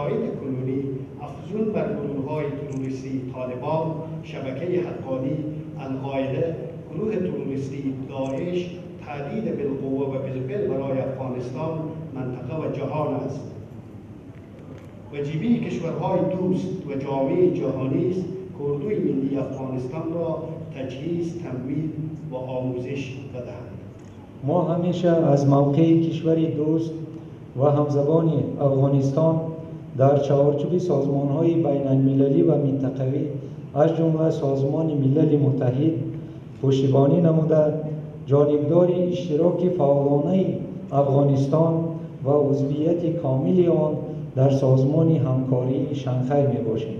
شرایط کنونی افزون بر گروه‌های تروریستی طالبان، شبکه حقانی، القاعده، گروه تروریستی داعش تهدید بالقوه و بالفعل برای افغانستان، منطقه و جهان است. وجیبه کشورهای دوست و جامعه جهانی است که اردوی ملی افغانستان را تجهیز، تمویل و آموزش بدهند. ما همیشه از موقع کشور دوست و همزبان افغانستان در چارچوب سازمان‌های بین‌المللی و منطقوی از جمله سازمان ملل متحد پشتیبانی نموده، جانبدار اشتراک فعالانه افغانستان و عضویت کامل آن در سازمان همکاری شانگهای می‌باشیم.